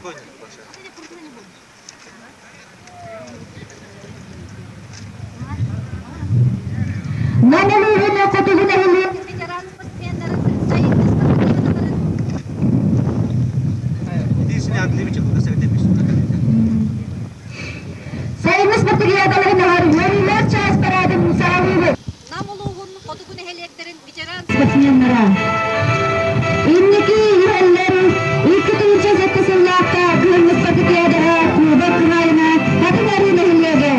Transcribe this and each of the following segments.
Нам улууһун хотугу нэһилиэк ветеран спортсменнарын сайыҥҥы спартакиадаларын Сайыҥҥы спартакиадаларын аһар үөрүүлээх чаас параадын саҕалыыбыт. Нам улууһун хотугу нэһилиэктэрин ветеран спортсменнара. Инники иһэллэр 2007 сыллаахха кыһыҥҥы спартакиадаҕа Кубок хаһаайына Хатыҥ Арыы нэһилиэгэ.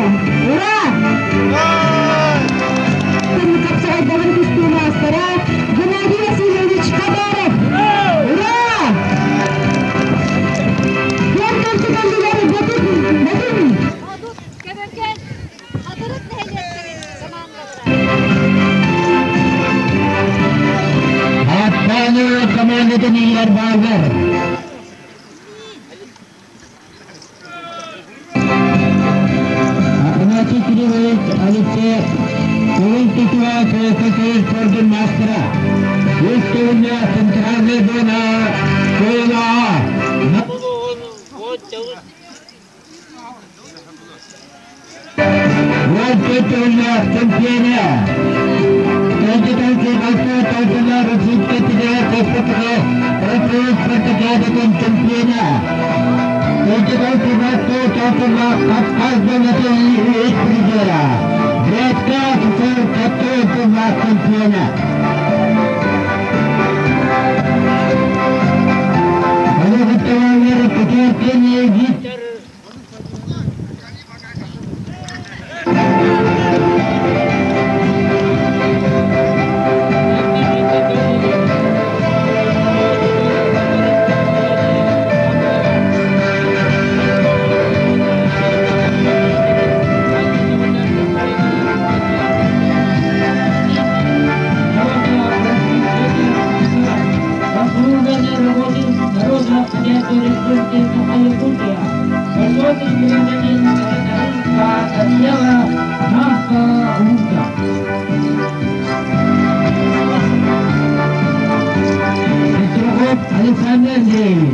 Ура! Хапсаҕайдарын тустуу маастара Геннадий Васильевич Хабаров. Ура! Киэн туталлыгар Бөтүн Бөтүн! Модут, Көбөкөн, Хатырык нэһилиэктэрин командалара. Аттааны командатын иилэр бааллар. Афанасий Кириллович Алексей Кулун Тутуа КСК спордун маастара. Үс төгүллээх центральная зона школа Уол төгүллээх чемпиона. Спартакиадатын чемпиона. Кавказ зонатын үс призера. Грецкая СССР тыллаах чемпиона. Виктор Заслуженный работник Народного хозяйства Республики Саха-Якутия, почетный гражданин отдела Намского улуса. Петрогов Александр Андреевич,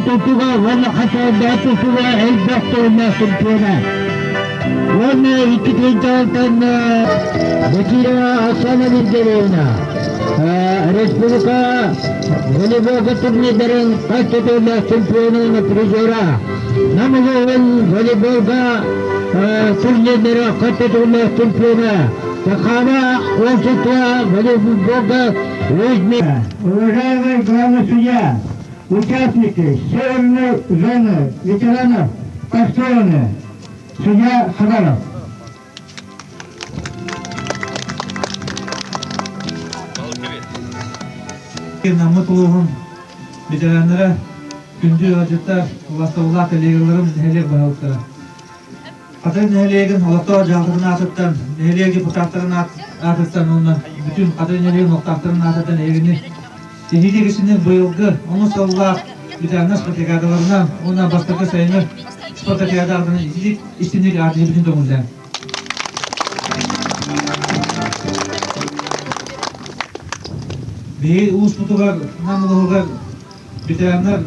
Тутуга уонна хасаандаах тутуга элбэх туһуннаах чемпиона. Уонна икки тыһыынчаттан Бекирова Оксана Вильгельевна республика волейболга турнирдарын хас тутуулаах чемпионун призера. Нам улууһун волейболга турнирдара хас тутуулаах чемпиона. Сахава общество волейболга Уважаемый главный судья, участники Северной зоны ветеранов построены. Судья Хабаров. Наммыт улууһун ветераннара, күндү ыалдьыттар, убастабыллаах коллегаларым, нэһилиэк баһылыктара. Хатырык нэһилиэгин олохтоох дьаһалтатын аатыттан, нэһилиэк депутаттарын аатыттан уонна бүтүн Хатырык нэһилиэгин олохтоохторун аатыттан эһигини эһиги иккисинэн быйылгы онус сыллаах ветераннар спартакиадаларынан уонна бастакы сайыҥҥы спартакиадаларынан ититик истиҥник аатыйбытын көҥүллээн. Биһиги улууспутугар Нам улууһугар ветераннар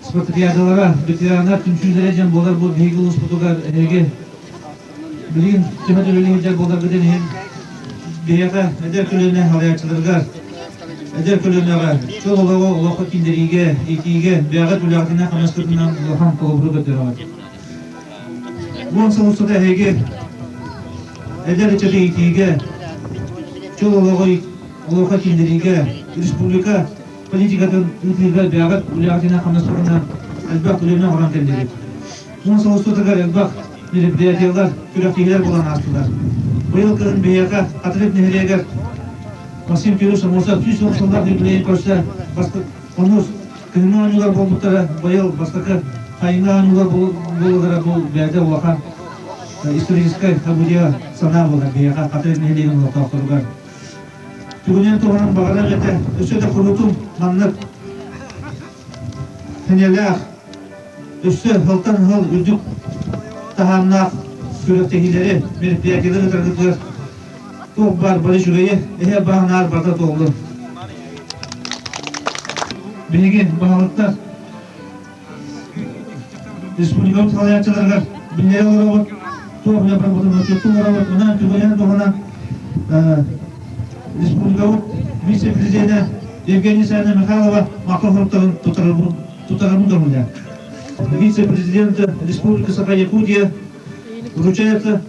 спартакиадалара, ветераннар түмсүүлэрэ диэн буолар бу биһиги улууспутугар эһиги билигин төһө да үлэлии сылдьар буоларгытын иһин биһиэхэ эдэр көлүөнэ салайааччыларыгар эдэр көлүөнэҕэ чөл олоҕу олоххо киллэриигэ, иитиигэ бэйэҕит үлэҕитинэн хамнаскытынан улахан холобуру көрдөрөҕүт. 10 сыл устата эһиги эдэр ыччаты иитиигэ, чөл олоҕу олоххо киллэриигэ республика политикатын ыытыыга бэйэҕит үлэҕитинэн хамнаспытынан элбэх үлэни оҥорон кэллигит. 10 сыл устатыгар элбэх мероприятиелар, күрэхтэһиилэр буолан аастылар. Быйыл кыһын биһиэхэ Хатырык нэһилиэгэр Максим Кириллович Аммосов 110 сыллаах юбилейын көрсө онус кыһыҥҥы оонньуулар буолбуттара, быйыл бастакы сайыҥҥы оонньуулар буолаллара бу бэйэтэ улахан историческай событие санаа буолар биһиэхэ Хатырык нэһилиэгин олохтоохторугар. Тугунан туһунан баҕарар этэ, өссө да куруутун маннык сэнэлээх, өссө сылтан сыл үрдүк таһааннаах күрэхтэһиилэри, мероприятиелары ыытаргытыгар. Туох баар бары үчүгэйи, эһэ баһынаар барыта туоллун. Биһиги баһылыктар республикабыт салайааччыларыгар биллэрэ олоробут, туох үлэ барбытын отчуттуу олоробут. Онон түгэнэн туһанан республикабыт вице-президенэ Евгения Александровна Михайлова махтал суруктарын тутарабын көҥүлэ. Вице-президента Республики Саха-Якутия вручается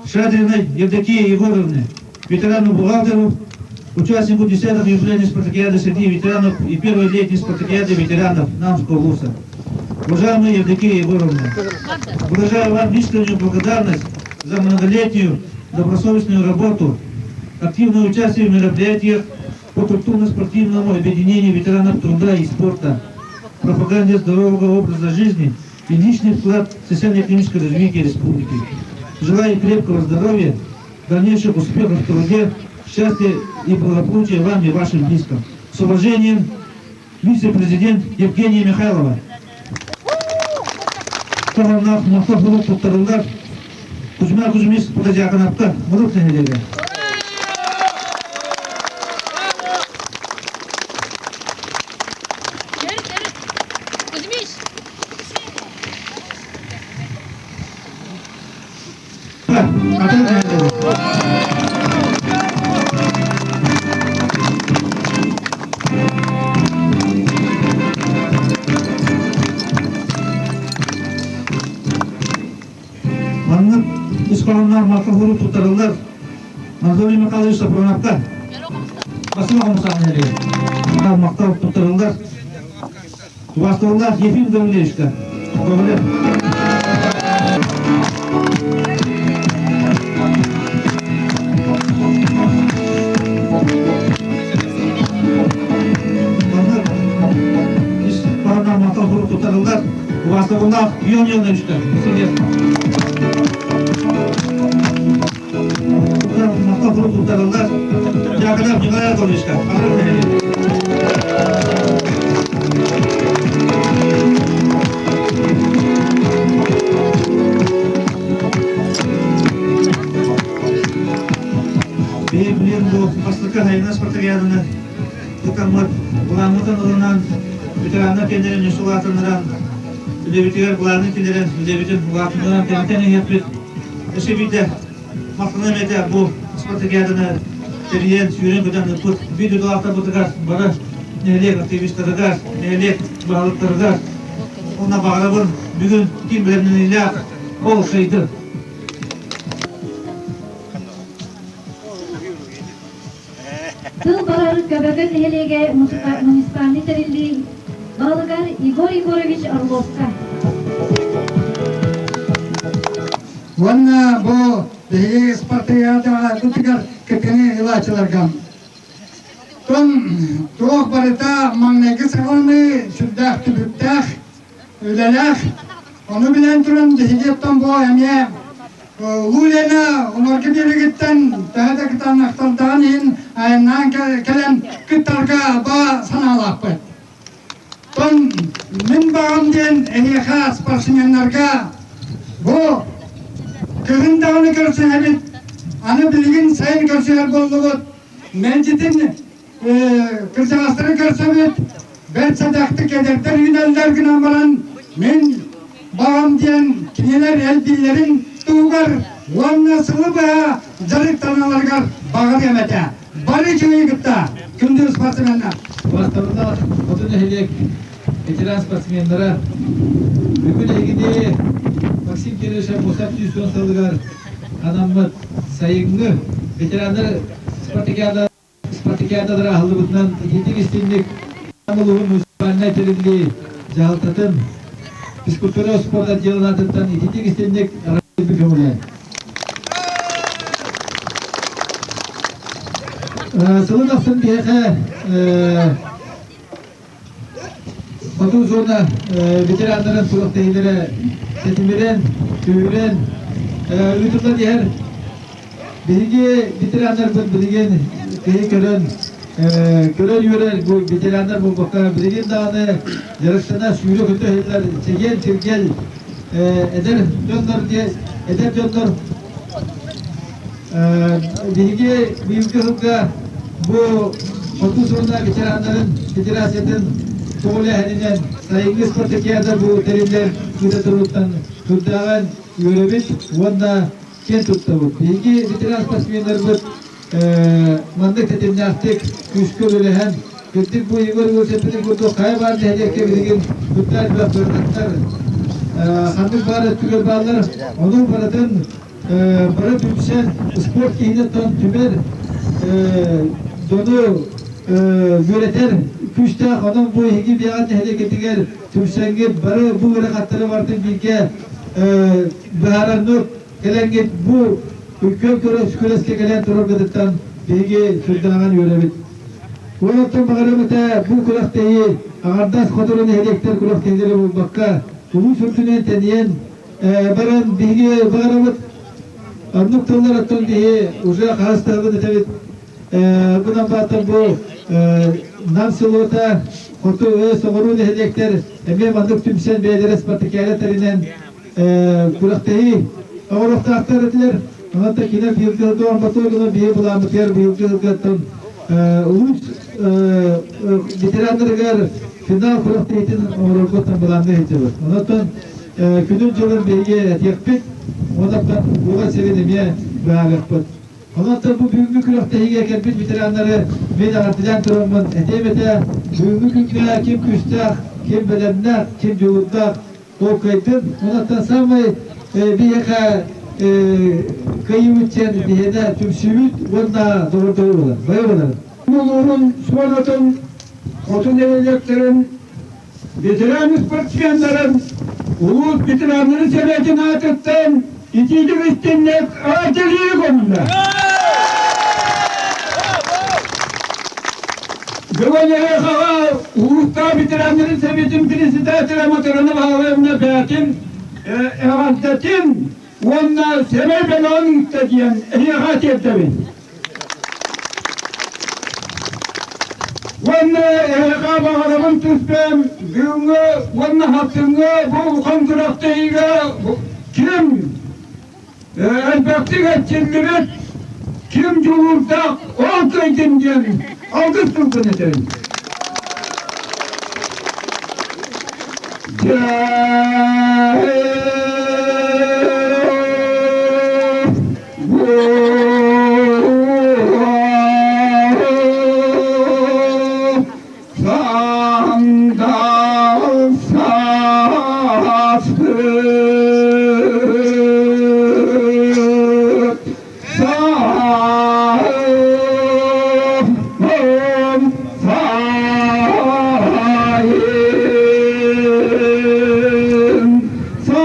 Шадриной Евдокии Егоровне, ветерану бухгалтеру, участнику десятых юбилейной спартакиады среди ветеранов и первой летней спартакиады ветеранов Намского вуза. Уважаемая Евдокия Егоровна, выражаю вам искреннюю благодарность за многолетнюю добросовестную работу, активное участие в мероприятиях по культурно-спортивному объединению ветеранов труда и спорта, пропаганде здорового образа жизни и личный вклад в социально-экономическое развитие республики. Желаю крепкого здоровья, дальнейших успехов в труде, счастья и благополучия вам и вашим близким. С уважением, вице-президент Евгения Михайлова. Тоҕонноох мохто булук туттарыллар Кузьма Кузьмич Протодьяконовка Мурук нэһилиэгэ. Кузьмич! Маннык ис хоһоонноох махтал туттарыллар Анатолий Михайлович Сафроновка. Басыма хомусаах нэһилиэгэ. Махтал туттарыллар Убаастабыллаах Ефим Гаврильевичка Гоголев. Ис баһынан махтал сурук туттарыллар. Убаастабыллаах Ион Ионовичка Васильев. Махтал сурук туттарыллар. Дьяконов Николай Анатольевичка. Биһи билин бу бастакы хайына спартакиаданы тутаммыт, былааммытын ылынан, ветераннар кэннэрин үс улаатыннаран, үлэбитигэр былааны киллэрэн, үлэбитин улаатыннаран тэнитэн иһиэхпит. Өссө биирдэ махтаныам этэ бу спартакиаданы тэрийэн, сүүрэн-көтөн ыыппыт биир дойдулаахтарбытыгар бары нэһилиэк активистарыгар, нэһилиэк баһылыктарыгар уонна баҕарабын бүгүн ким бэлэмнэниилээх ол сайдын. Тыл барар Көбөкөн нэһилиэгэ муниципальнай тэриллии баһылыгар Егор Егорович Орловка. Уонна бу биһиги спартакиадабытыгар кыттыыны ылааччыларга Тон туох барыта маҥнайгы саҕаланыы сүрдээх түбүктээх, үлэлээх. Ону билэн туран биһиги оттон бу эмиэ Улуу Лена олорго биэригиттэн төһө да кытаанахтардаҕын иһин айаннаан кэлэн кыттарга ба санаалаахпыт. Тон мин баҕам диэн эһиэхэ спортсменнарга бу кыһын даҕаны көрсүһэбит, аны билигин сайын көрсүһэр буоллубут. Мэлдьитин кырдьаҕастары көрсөбүт, бэрт сэдэхтик эдэрдэр үүнэллэр гынан баран мин баҕам диэн кинилэр элбииллэрин туһугар уонна сылы быһа дьарыктаналларыгар баҕарыам этэ. Бары үчүгэйи кытта күндү спортсменнар! Бастабыллаах хоту нэһилиэк ветеран спортсменнара бүгүн эһигини Максим Кириллович Аммосов 110 сылыгар анаммыт сайыҥҥы ветераннар спартакиада спартакиадалара аһыллыбытынан итинник истиҥник улууһун муниципальнай тэриллии дьаһалтатын физкультура спорт отделын аатыттан итинник истиҥник көҥүлээн. Сылын ахсын биһиэхэ Хоту зона ветераннарын күрэхтэһиилэрэ тэтимирэн, күүһүрэн ыытыллан иһэр. Биһиги ветераннарбыт билигин киһи көрөн көрөр үөрэр бу ветераннар буолбакка билигин даҕаны дьарыктана сүүрэ-көтө иһиллэр чэгиэн чиргэл эдэр дьоннор эдэр дьоннор. Биһиги быйылгы сылга бу Хоту зона ветераннарын федерациятын көҕүлээһининэн сайыҥҥы спартакиада бу тэриллэр ыыта туруттан турдааҕын үөрэбит уонна киэн туттабыт. Биһиги ветеран спортсменнарбыт маннык тэтимнээхтик күүскэ үлэлэһэн, кырдьык бу Егор Егорович курдук хайа баар нэһилиэккэ билигин кытта элбэх ыарахаттар ханнык баар өттүгэр бааллар, ону барытын бары түмсэн спорт киһинэн түмэр дьону үөрэтэр күүстээх. Онон бу эһиги биэҕэ нэһилиэккитигэр түмсэҥҥит бары бу ыарахаттары барытын бииргэ быһаараргыт кэлэҥҥит бу күөн күрэскэ кэлэн тураргытыттан биһиги сүрдээҕин үөрэбит. Уолаттан баҕарыам этэ бу күрэхтэһии аҥардас хоту нэһилиэктэр күрэхтэһиилэрэ буолбакка улуус үрдүнэн тэнийэн баран биһиги баҕарабыт. Оннук тыллар оттон биһи уже хаһыс тылбын этэбит. Бунан бааттар бу Нам селота, хоту соҕуруу нэһилиэктэр эмиэ маннык түмсэн бэйэлэрэ спартакиада тэринэн күрэхтэһии оҥоруохтаахтар этилэр. Онон да кинилэр быйылгы сылга оҥорботтор гына биһи былааммытыгар быйылгы сылгаттан улуус ветераннарыгар финал күрэхтэһиитин оҥороргуттан былаанныы сылдьабыт. Онон күнүн-дьылын биһиги этиэхпит, онон буолар сирин эмиэ быһаарыахпыт. Онон бу бүгүҥҥү күрэхтэһиигэ кэлбит ветераннары мен эҕэрдэлээн тураммын этиэм этэ, бүгүҥҥү күҥҥэ ким күүстээх, ким бэлэмнээх, ким дьулуурдаах ол кыайдын. Онон самай биһиэхэ кыайыыбыт диэн биһиэнэ түмсүүбүт уонна доҕордоһуу буолар. Бары буоларын. Улуурун суонатын, хоту нэһилиэктэрин ветеран спортсменнарын, улуус ветераннарын сэбиэтин аатыттан итиитик истинник аатылыы көмүллэ. Бүгүн эһиэхэҕэ улуустаах ветераннарын сэбиэтин председателэ Матрена Павловна Бээтин эҕэрдэтин уонна сэмэй бэлэҕин ыытта диэн эһиэхэ тиэрдэбин. Уонна эһиэхэ баҕарабын түспэм бүгүҥҥү уонна хаттыҥҥы бу улахан күрэхтэһиигэ ким элбэхтик эрчиллибит, ким дьулуурдаах ол кыайдын диэн алгыс тылбын этэбин. Sandal sasıp sağım sayın.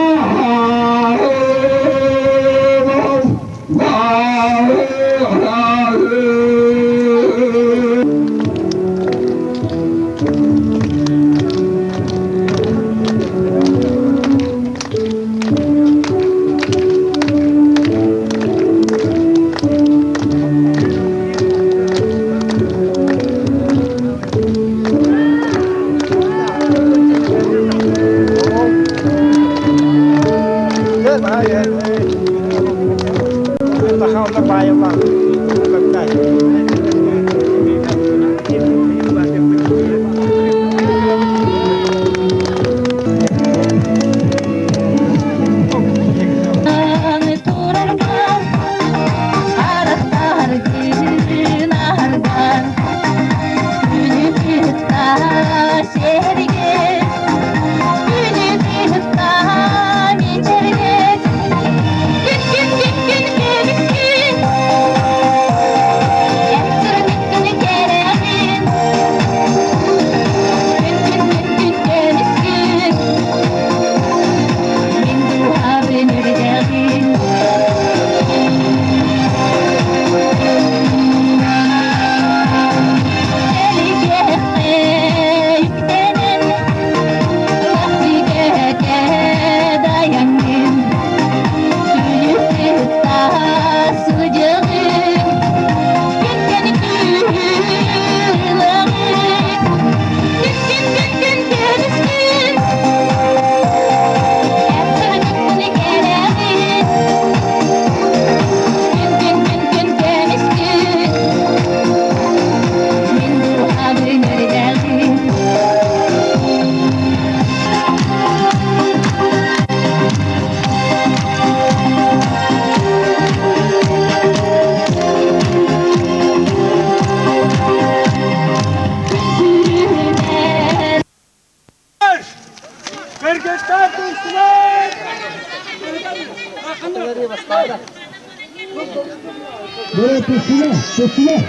Түстүлэр.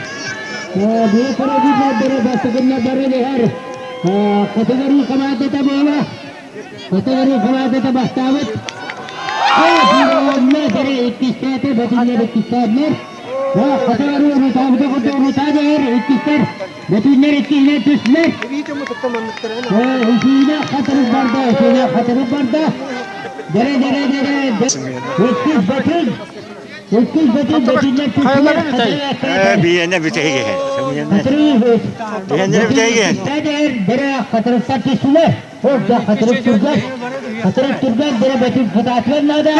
Бу көрөбүт бастакынна баран иһэр Категория командата буола. Категория командата бастаабыт. Уонна бары иккистээтэ бөтүннэр иккистээннэр. Категория урутаабыта курдук урутаан иһэр иккистэр. Бөтүннэр иккиһинэн түстүлэр. Үсүүнэ хатырык барда, үсүүнэ хатырык барда. Дэрэ дэрэ дэрэ иккис бөтүн. Иккис бөтүн бөтүннэр түстүлэр. Биэнэ бүтэһигэ. Биэнэ бүтэһигэ. Дэрэ хатырыктар түстүлэр. Орда хатырык турган. Хатырык турган дэрэ бөтүн хатаатылар наада.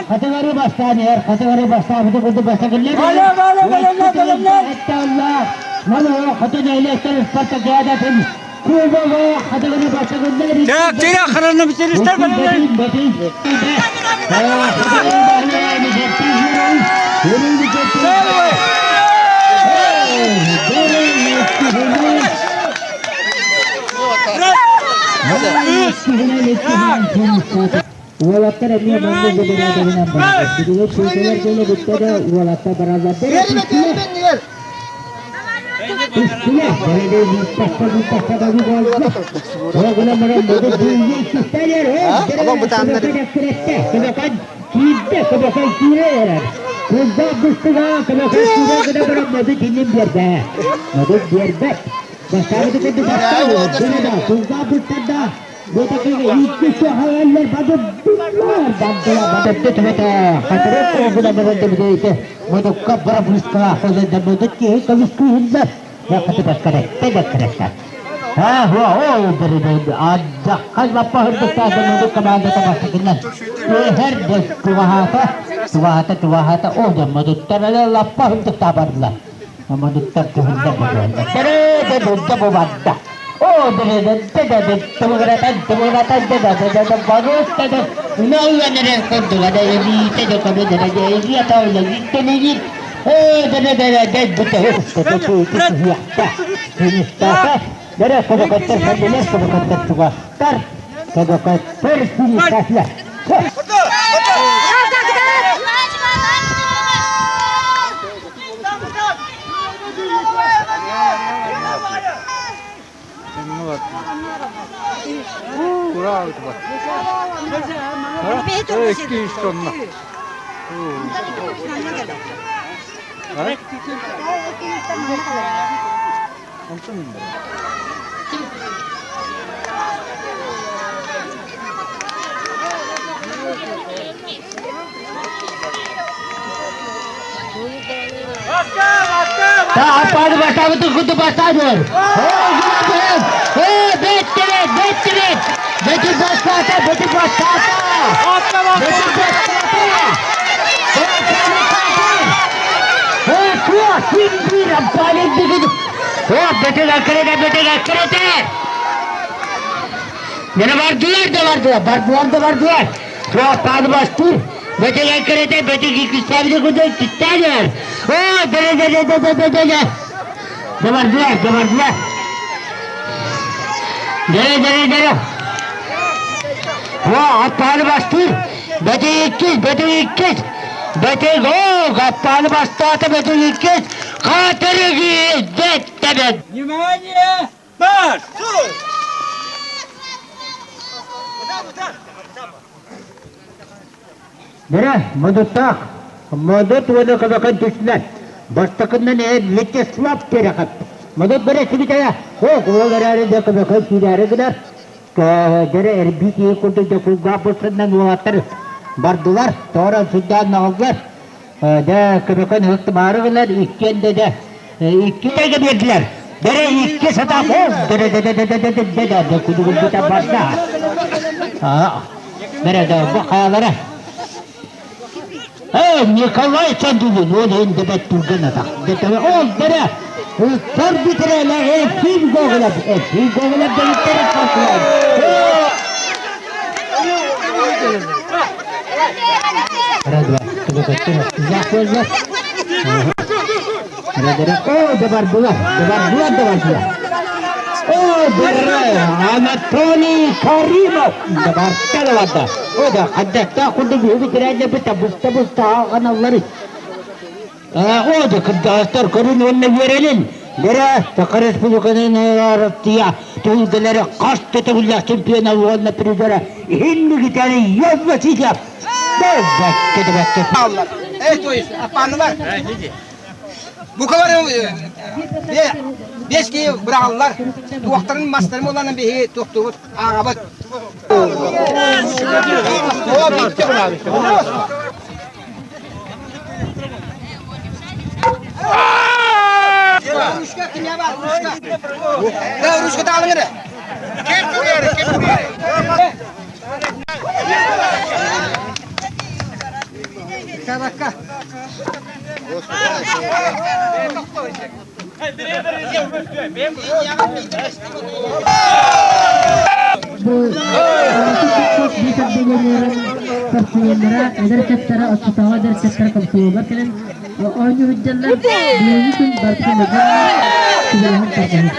Хатыгары бастаан иһэр, хатыгары бастаабыты курдук бастакыллар. Маны хоту нэһилиэктэр спартакиадатын кубога хатыгары бастакыллар. Так, тире храна битиристер балалар. Уолаттар эмиэ маннык бэдэрээдэгинэн бараллар. Билигин чүөчэлэр дьоно бүттэ да уолаттар бараллар. Түстүлэр. Бэрэдэй бүүттахха бүүттахха да буолла. Оҕула баран бөдө бүүннү иккистэлэр. Кыбакан киирдэ, кыбакан киирэ эрэр. Кулдаах быстыга кыбакан киирэ гына баран модут иннин биэрдэ. Модут биэрбэт. Бастаабыты курдук бастаабыт. Кулдаах быстарда. Внимание! Марш! Бара, модуттаах, модут уонна кыбакан түстүлэр. Бастакыннан эр Вячеслав Терехов. Модут бара сибитэ, хоох уол эрээри да кыбакан киирээри гынар. Дэрэ эрбии киһи курдук да кулгаах бырсыннан уолаттар бардылар, тоорон сылдьан наҕыллар. Дэ кыбакан ыһыктымаары гынар, иккиэн да дэ икки тэгэ биэрдилэр. Дэрэ икки сатаах ол дэрэ дэ дэ дэ дэ дэ дэ дэ дэ кудугурбута барда. Бэрэ да бу хаалара. Эй, Николай Чандулун, ол иһин дэбэт турган атах. Дэтэ ол дэрэ Тор битрэлэ Ефим Гоголев, Ефим Гоголев дэгиттэр хаслар. Радва, О, да барбыла, да барбыла, да барбыла. О, дара, Анатолий Каримов, да барталавада. О, да, хаддакта курдук биһиги тирээдэ быта буста буста аналлары. Ода кырдьаҕастар көрүн уонна үөрэлин. Бэрэ Саха Республикатын Россия түһүлгэлэри хас да төгүллээх чемпиона уонна призера иһин Виталий Васильев Эй, то есть, аппаанылар. Букалар бес киһи быраҕаллар. Туохтарын мастарын булан биһи туохтуубут ааҕабыт. Ручка кимя бар, ручка. Да, ручка да алың эрэ. Сабакка. Бу спортсменнара, эдэр ыччаттара, оччотооҕу эдэр ыччаттара комсомоллар кэлэн оонньуу сылдьаллар. Бүгүҥҥү күн барытын сүбэлэһэн көрдөһүөхтэрэ.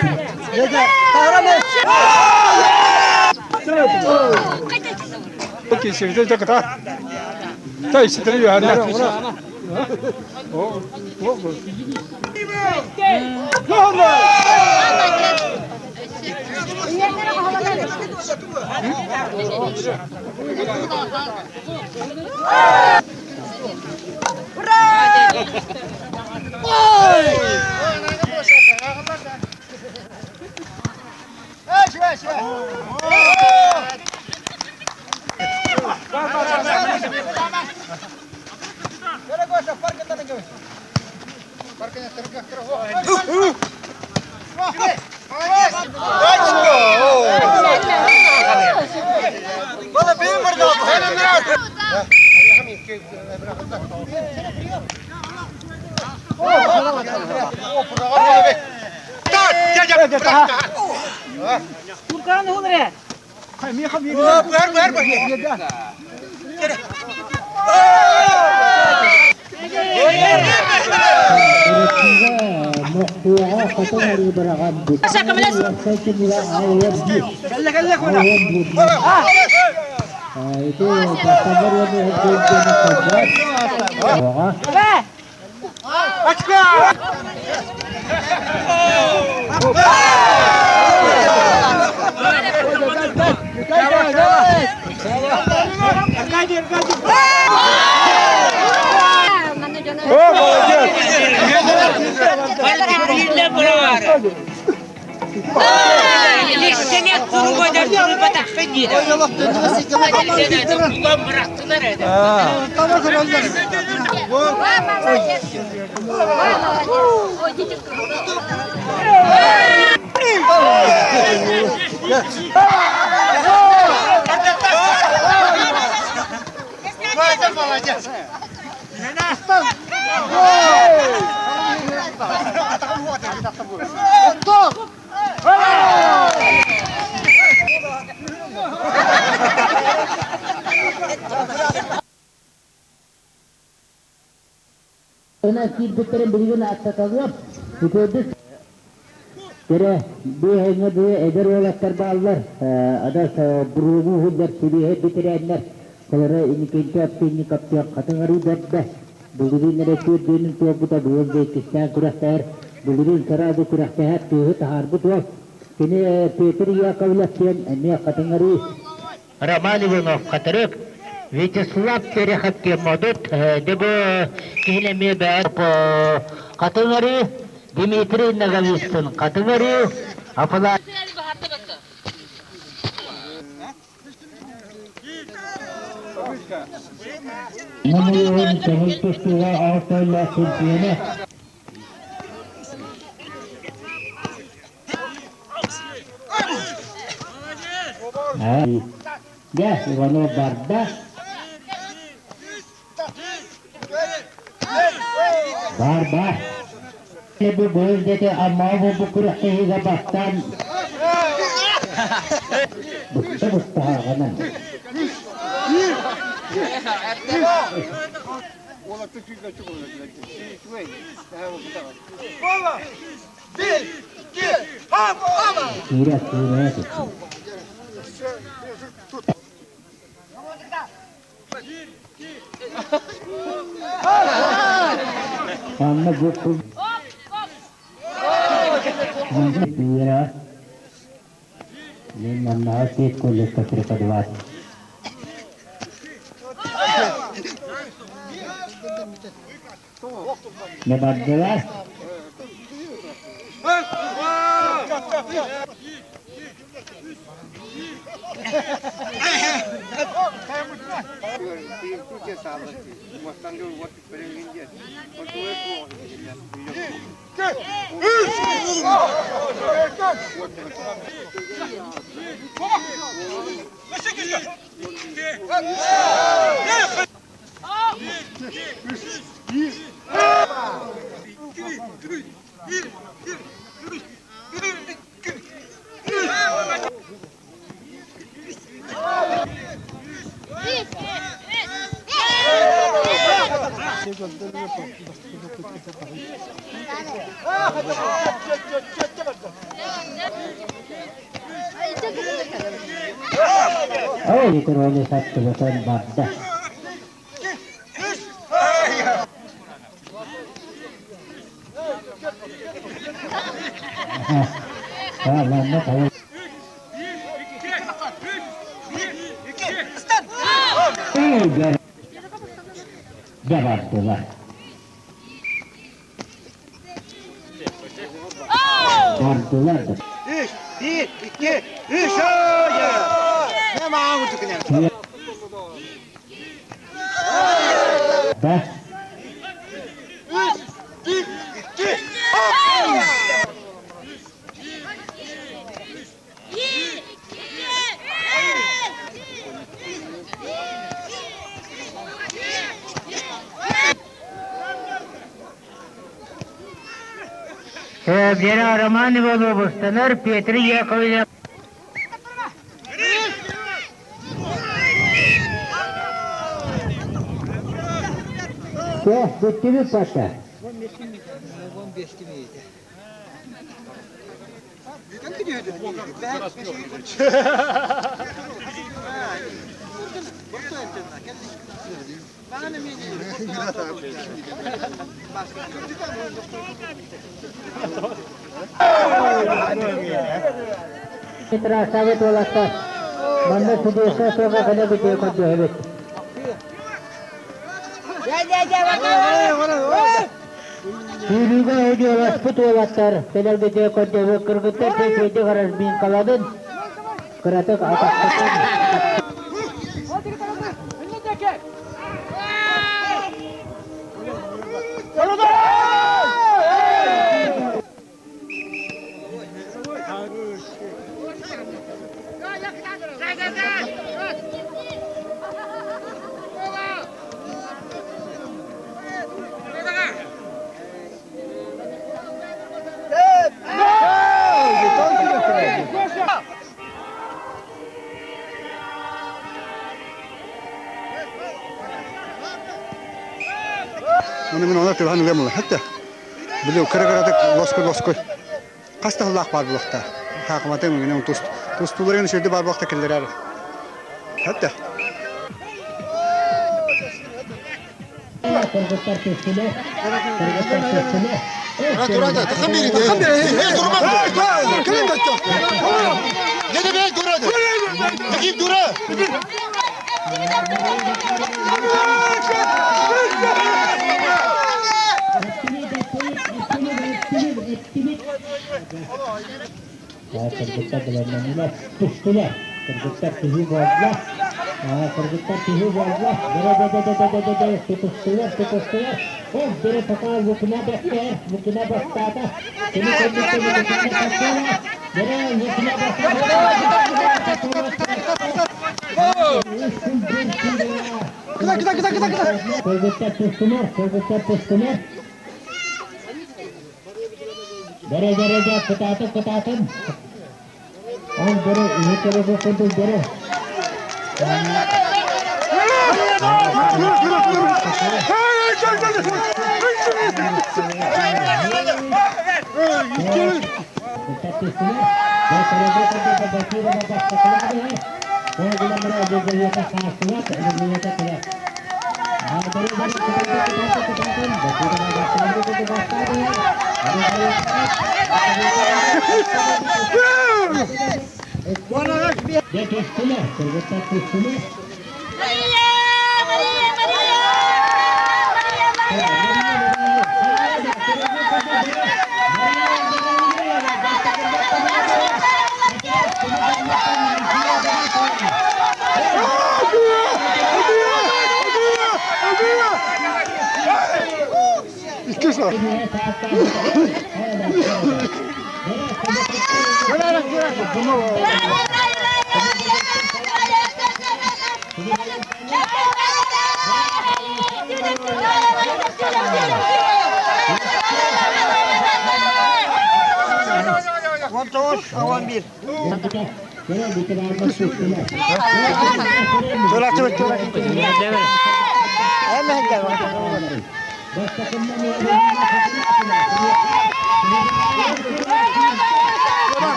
Киирбиттэрин билигин ааттаталыам. Үтүөдүк Кэрэ, биэһэҥҥэ бу эдэр уолаттар бааллар, адас буруону уһуллар сибиэһэй бэтэрээннэр, холоро Иннокентий Овчинников диэн хатыҥ арыы бэрдэ, былырыын эрэ түөрдүөнүн туолбута быйыл да иккистээн күрэхтэһэр, былырыын сараады күрэхтэһэр тыаһы таһаарбыт уол. Кини Петр Яковлев диэн эмиэ хатыҥ арыы Роман Иванов Хатырык, Вячеслав Терехов диэн Модут, дьэ бу киһини эмиэ баар Хатыҥ Арыы, Дмитрий Ноговицын Хатыҥ Арыы, Афала Намылыһын көҥүл тустууга аҕыс чемпиона Дьэ, Иванов барда. Бар, бар. Бу быйыл диэки Аммаҕа буолбут күрэхтэһиигэ бастаан быста-быста ааҕынан. Киирэ киирэ Анна бу Вера Мен маннаҕа пед колледжка преподаватель. Не бардылар. Ой, король саттыбытын барда. Дьэ бардылар. Бардылар да. Үс, биир, икки, үс, Да. Үс, биир, икки, Вера Романова областанар Петр Яковлев. Все, бүттүбүт Паша. Петра Совет олатта. Манна судьяса соға кале бите көдө Сүүрүүгэ өдүөласпыт уолаттар кэлэргите көрдөбү кыргыттар тэсиэди гаражбин каладын кыратык атахтытын. Оны мен онар түбән үлем хәтта. Биле кыра-кыратык лоской-лоской. Хаста хыллаах бар булахта. Хакыматын мен тус тустуларын шүрдү бар булахта келлер. Хәтта. Кыргыттар түстүлэр. Кыргыттар түстүлэр. Турада, тахамири. Кэлэн качча. Неде бей турада. Таким дура. Кыргыттар билэрмэнилэр түстүлэр. Кыргыттар түһүү буолла. Кыргыттар түһүү буолла. Дэ-дэ-дэ-дэ-дэ-дэ тутустулар, тутустулар. Ол бире пока Лукина бастар, Лукина бастаата. Кини кэнниттэн Лукина бастаата. Бире Лукина бастаата. Куда, куда, куда, куда, куда? Кыргыттар түстүлэр, кыргыттар түстүлэр. Дере, дере, де, кытаатын, кытаатын. Ол дере, үһү курдук дере. Кыргыттар түстүлэр. Дере, дере, де, Бакирова бастакылар. Ол гына мына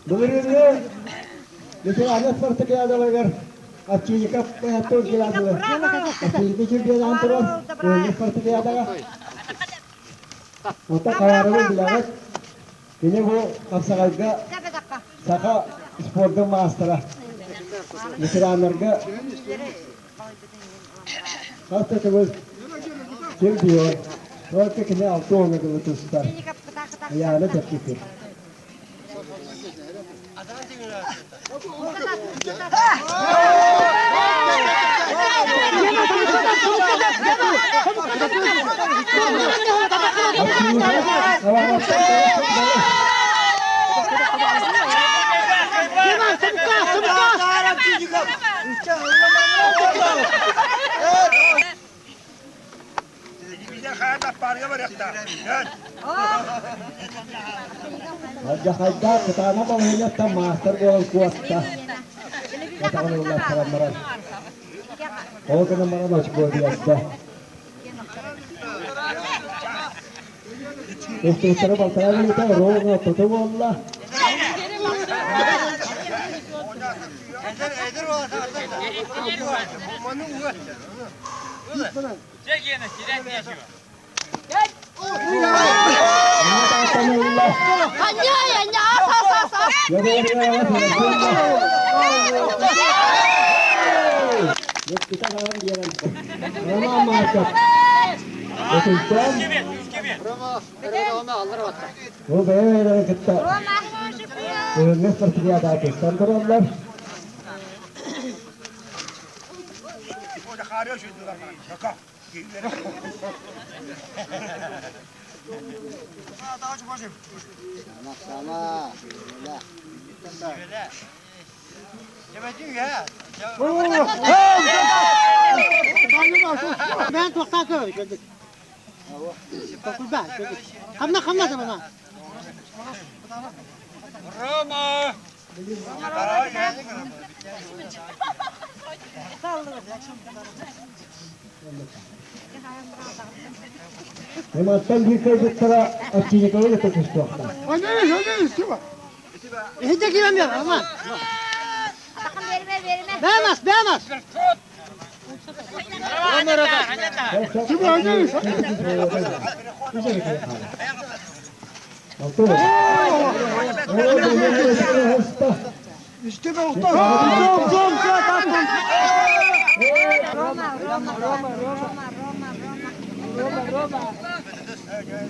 Былырыыҥҥы ветераннар спартакиадаларыгар Овчинников Анатолий Геннадьевич Овчинников чемпионатын туран кыһыҥҥы спартакиадаҕа Онтон Хабаровы билэҕит. Кини бу хапсаҕайга саха спордун маастара. Ветераннарга хас да төгүл чемпион. Только кини алта уоҥҥа дылы тустар. Ыйаана чэпчэки. Алдьархайдаах кытаанах балаһыанньаттан маастар буолан куотта. Атаҕын ыллаттаран баран. Ол гынан баран очко биэрдэ. Устуустары балтараа мүнүүтэ ровно ортото буолла. Бу бэйэ-бэйэлэрин кытта бүгүҥҥү спартакиадаатыттан тураллар. Рома! Маттан биир кыргыттара Овчинниковы кытта тустуохтаах.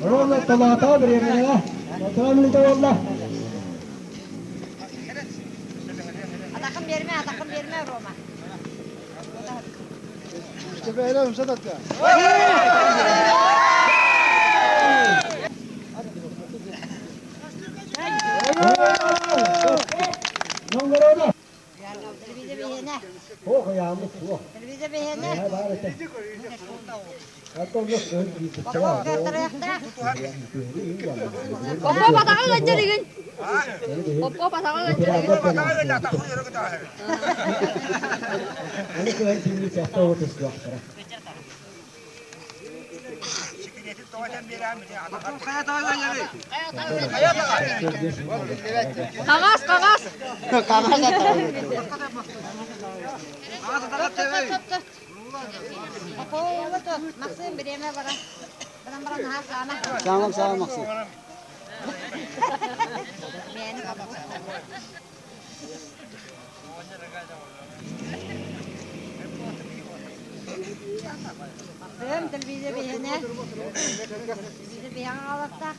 Ровно талаата времени. Атакын берме, атакын берме, Рома. Қағаз, қағаз. Максим, береме бара. Баран баран наһаа саама. Саамам, саамам, Максим. Мени капу. Максим, телевизор биһине. Телевизор биһине алаттак.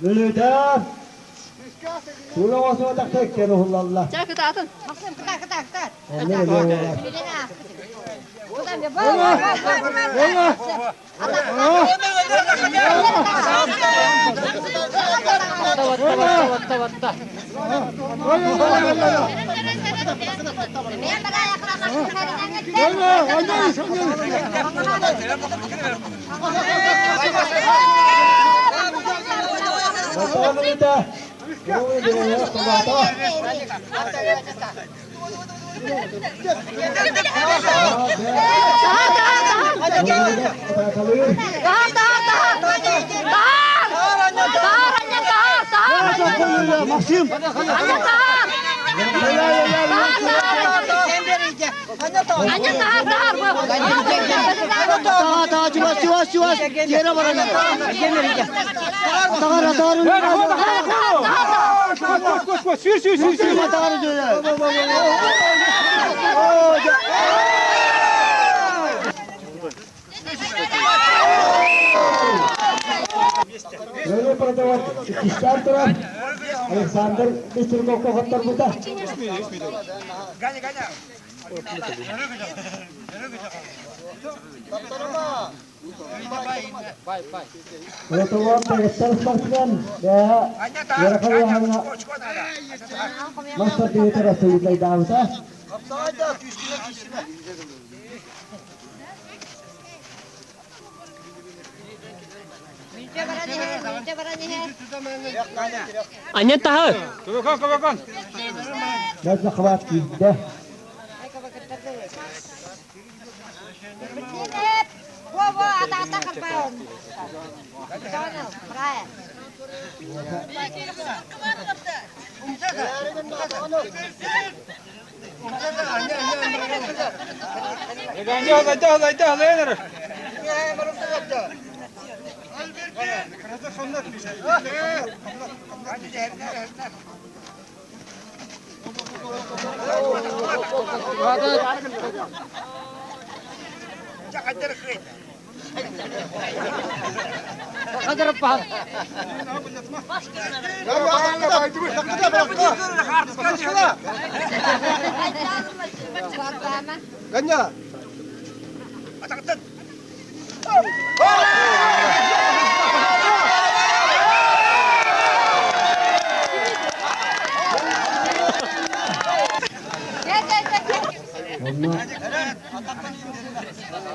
Бүлүүдэ! Тула осуотахта иккен уһуллалла. Ча кытаатын. Максим, кыта, кыта, кыта. Онно эмиэ буолар. Балтараа мүнүүтэ. Ровно бириэмэ тулаата. Атаакалыыр. Тахар, тахар, тахар. Тахар. Тахар, анньа, тахар, тахар, анньа. Максим! Анньа, тахар. Тахар, тахар. Аня тахар тахар. Таа таа чугас чугас чугас тиэрэ баран. Тахар тахар. Сүүр сүүр сүүр сүүр. Тахар Лена продавать иккистээн турар Александр Быстренковка хотторбута. Ротовод дагыттар спортсмен бэйэ ыарахан ыйааһыҥҥа мастер тиһитэр ассыытайдаабыта. Анньан таһы! Көбөкөн, көбөкөн! Бэрт захват киирдэ. Во-во, атаата харбаан. Правильно. Ганя!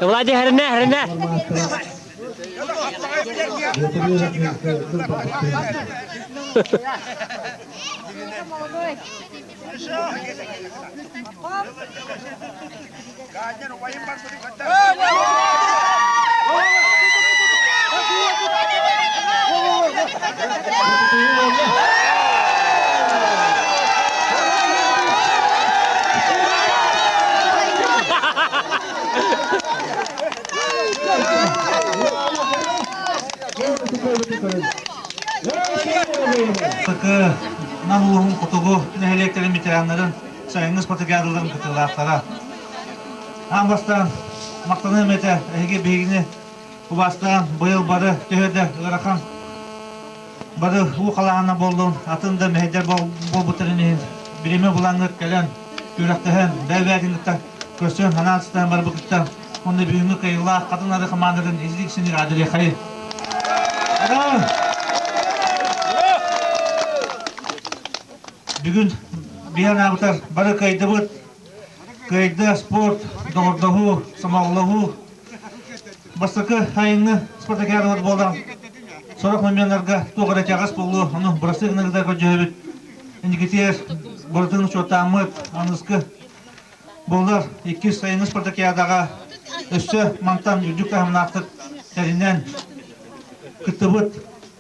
Влади хәренә, хәренә. Сакы Нам улууһун хотугу нэһилиэктэрин ветераннарын сайыҥҥы спартакиадаларын кыттыылаахтара. Аан бастаан махтаныам этэ эһиги биһигини убаастаан быйыл бары төһө да ыарахан бары уу халаана буоллун атын да мэһэйдэр буолбуттарын иһин бириэмэ булаҥҥыт кэлэн күрэхтэһэн бэйэ-бэйэтин кытта көрсөн анаан сытан барбыкыттан уонна бүгүҥҥү кыайыылаах хатын ары хамаандатын излик синир адырыахайы Бүгүн биһи анаабытар бары кыайдыбыт. Кыайда спорт, доҕордоһуу, сомоҕолоһуу. Бастакы айыҥҥы спартакиадабыт буолан сорох моменнарга туох эрэ итэҕэс буолуо, ону бырастыы гынаргытыгар көрдөһөбүт. Инникитигэр барытын учуоттааммыт аныгыскы буолар иккис сайыҥҥы спартакиадаҕа өссө мантан үрдүк таһымнаахтык тэринэн кыттыбыт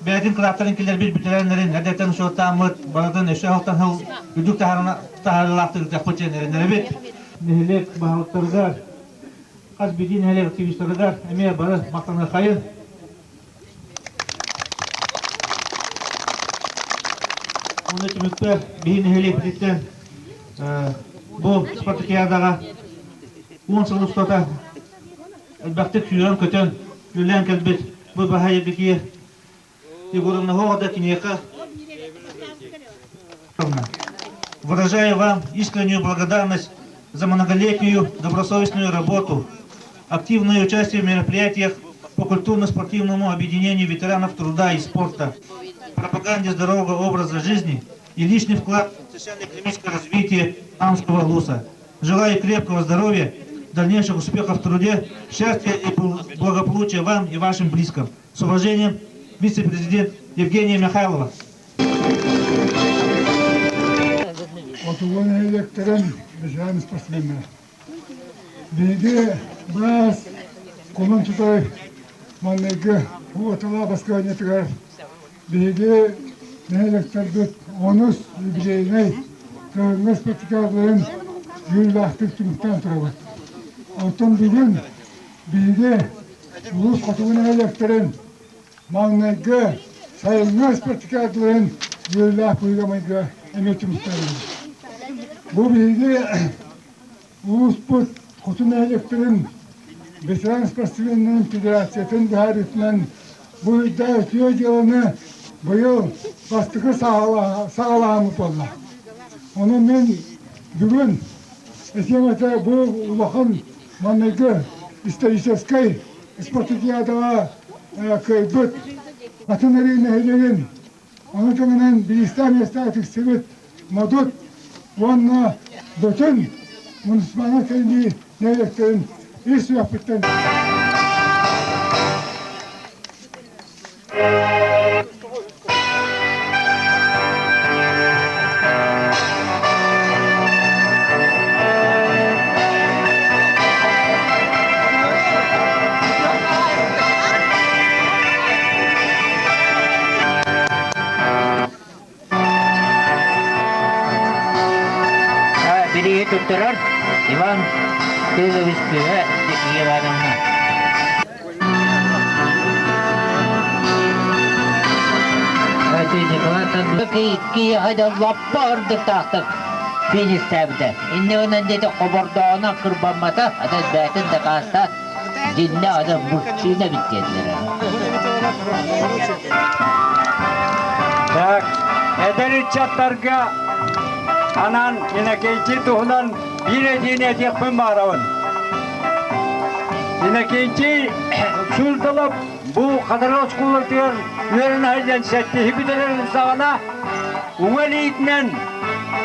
бэйэтин кылааттарын киллэрбит бүтэрээннэрин эрдэттэн учуоттааммыт барытын өссө сылтан сыл үрдүк таһаарыылаахтык ыытыахпыт диэн эрэнэбит. Нэһилиэк баһылыктарыгар, хас биирдии нэһилиэк активистарыгар эмиэ бары махтаныаххайын. Уонна түмүкпэр биһи нэһилиэкпититтэн бу спартакиадаҕа 10 сыл устата элбэхтик сүүрэн-көтөн үлэлээн кэлбит бу Баһа Евдокия Егоровна да киниэхэ Выражаю вам искреннюю благодарность за многолетнюю добросовестную работу, активное участие в мероприятиях по культурно-спортивному объединению ветеранов труда и спорта, пропаганде здорового образа жизни и личный вклад в социально-экономическое развитие Амского ЛУСа. Желаю крепкого здоровья, дальнейших успехов в труде, счастья и благополучия вам и вашим близким. С уважением, вице-президент Евгения Михайлова. Хотугу нэһилиэктэрин бэтэрээн спортсменнара. Биһиги быраас кулун тутар маҥнайгы уоталаах баскыһыанньатыгар биһиги нэһилиэктэрбит онус юбилейнай кыһыҥҥы спартакиадаларын үөрүүлээхтик түмүктээн турабыт. Оттон бүгүн биһиги улуус хотугу нэһилиэктэрин маҥнайгы сайыҥҥы спартакиадаларын үөрүүлээх быһыыга-майгыга эмиэ түмүктээтибит. Бу биһиги улууспут хоту нэһилиэктэрин ветеран спортсменнарын федерациятын быһаарыытынан бу ыйда үтүө дьыаланы быйыл бастакы саҕалааһыммыт буолла. Онон мин бүгүн этиэм этэ бу улахан маҥнайгы историческай спартакиадаҕа кыайбыт атын эрий нэһилиэгин ону тэҥинэн бириистээх миэстэҕэ тиксибит Модут уонна Бөтүн муниципальнай тэриллии нэһилиэктэрин ис сүрэхпиттэн Билиги туттарар Иван Кириллович кыыһа Ивановна. Киһи лаппа ордуктаахтык финистээбитэ. Инне гынан диэти хобордооҕунан кырбаммата, ата бээтин дакаастаат, дьиннэ ата мужчина эбит диэтилэр. Так, эдэр ыччаттарга анаан Иннокентий туһунан биир этиини этиэхпин баҕарабын. Иннокентий Султалов бу Хатырык оскуолатыгар үөрэнэ сылдьан сэттиһи бүтэрэрин саҕана уҥа илиитинэн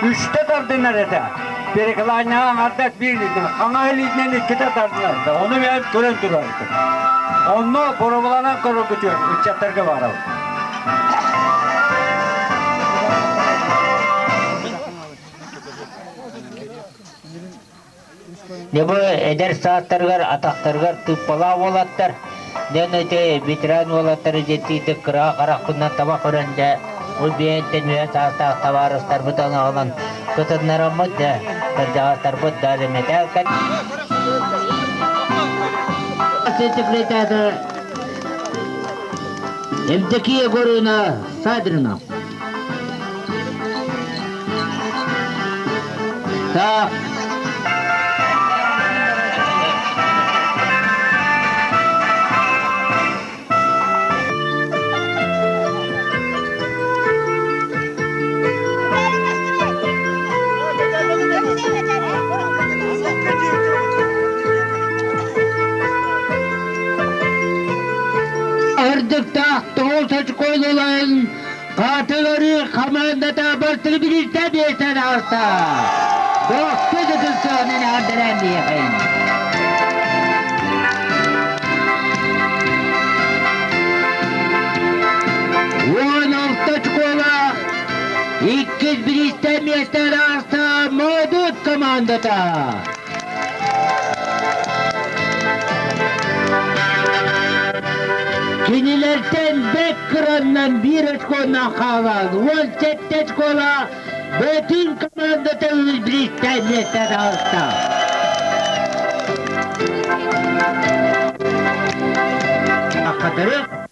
үстэ тардынар этэ. Перекладинаҕа аҥардас биир илиитинэн, хаҥас илиитинэн иккитэ тардынар этэ. Ону бэйэм көрөн турар этим. Онно боробуланан көрөргүтүгэр ыччаттарга баарабын. Дьэ бу эдэр саастарыгар атахтарыгар тыыппалаах уолаттар, дьон ити ветеран уолаттары дьиэтиитэ кыра харахпынан таба көрөн дьэ бу биэнтэн үһэ саастаах табаарыстарбыт оноһунан кытыннараммыт дьэ кырдьаҕастарбыт даже мэтээл Секретарь Евдокия Егоровна Садрина. Так. Ырдыктаах тоҕус очколуларын Хаатылары хамаандата бартыгы бириистэ биэстэн ааста. Дохту дыкылсыанын аардыран диэхин. 16 школа иккис бириистэ миэстэн ааста Модут командата. Кинилэртэн бэт кыраннан биир очконнан хаалан 17 школа бүтүн командата бириистээн миэстэ таҕыста. Хатырык.